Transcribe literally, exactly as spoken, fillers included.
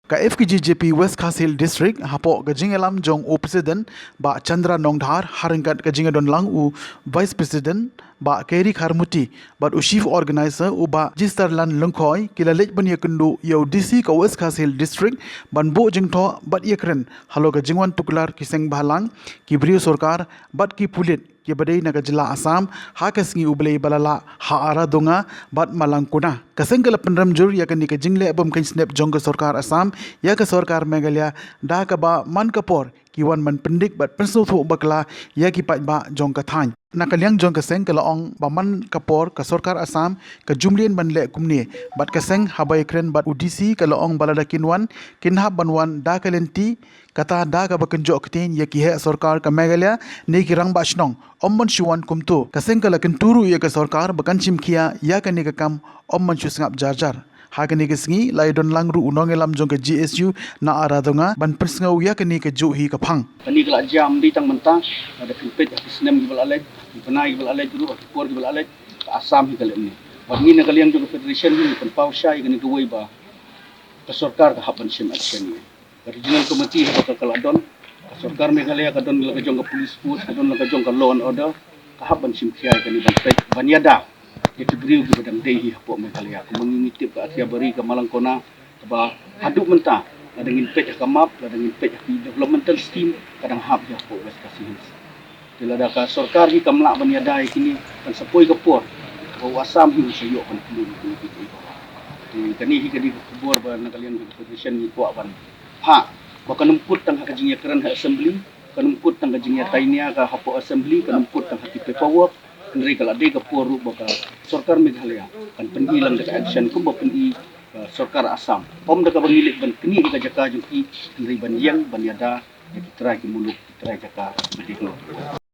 Ka F K J G P West Khasi Hills District, hapoh ka jingïalam jong u President Bah Chandra Nongdhar, ha ryngkat ka jingïadonlang u Vice President Bah Keri Kharmuti bad u Chief Organizer u Bah Jisterland Lyngkhoi, ki la leit ban ïakynduh ïa u D C ka West Khasi Hills District ban buh jingthoh bad ïakren halor ka jingwan tuklar ki seng bhalang, ki briew sorkar bad ki pulit kiba dei na ka jylla Assam ha ka sngi U Blei ba la lah ha Aradonga bad Malangkona. Ka seng ka la pynrem jur ïa kane ka jingleh bym kheiñ snep jong ka sorkar Assam ïa ka sorkar Meghalaya, da kaba man ka por ki wan ban pyndik bad pynsngewthuh bakla ïa ki paidbah jong ka thaiñ. Na ka liang jong ka seng ka la ong ba man ka por ka sorkar Assam ka ju mlien ban leh kumne, bad ka seng haba ïakren bad u D C ka la ong ba lada kin wan, kin hap ban wan da ka lynti, kata da kaba kynjoh ktien ïa ki heh sorkar ka Meghalaya ne ki rangbah shnong, ym ban shu wan kumto. Ka seng ka la kyntu ruh ïa ka sorkar ba kan shim khia ïa kane ka kam, ym ban shu sngap jar jar. Ha kane ka sngi la ïadonlang ruh u nongïalam jong ka G S U na Aradonga ban pynsngew ïa kane kajuh hi ka phang. Kane ka la jia ym dei tang mynta, lada phin peit ha ki snem kiba la leit, ki bnai kiba la leit ruh, ha ki por kiba la leit, ka Assam hi ka leh ne. Bad ngi na ka liang jong ka Federation ngi pynpaw shai ïa kane kawei ba ka sorkar ka hap ban shim action ïa. Ka Regional Committee haba ka la don, ka sorkar Meghalaya ka don la ka jong ka police force, ka don la ka jong ka law and order, ka hap ban shim khia ïa kane ban peit, ban ïada ïa ki briew kiba dang dei hi hapoh Meghalaya. Kumba ngi ngi tip ka Athiabari, ka Malangkona, kaba haduh mynta, lada ngin peit ha ka map, lada ngin peit ha ki developmental scheme, ka dang hap hi hapoh West Khasi Hills. Te lada ka sorkar hi kam lah ban ïada ïa kine, kan sa poi ka por ba u Assam hi u sa ïoh ban kylli ïa kine ki. Te kane hi ka dei ka khubor ba na ka liang ka Federation ngi kwah ban phah ba kan ym kut tang ha ka jingïakren ha Assembly, kan ym kut tang ka jingïatainia ka hapoh Assembly, kan ym kut tang ha ki paperwork, hynrei ka la dei ka por ruh ba ka sorkar Meghalaya kan pyni lang da ka action kumba pyni ka sorkar Assam. Ym da kaba ngi leit ban knieh ïa ka jaka jong ki, hynrei ban ïeng ban ïada ïa ki trai ki muluk, ki trai jaka.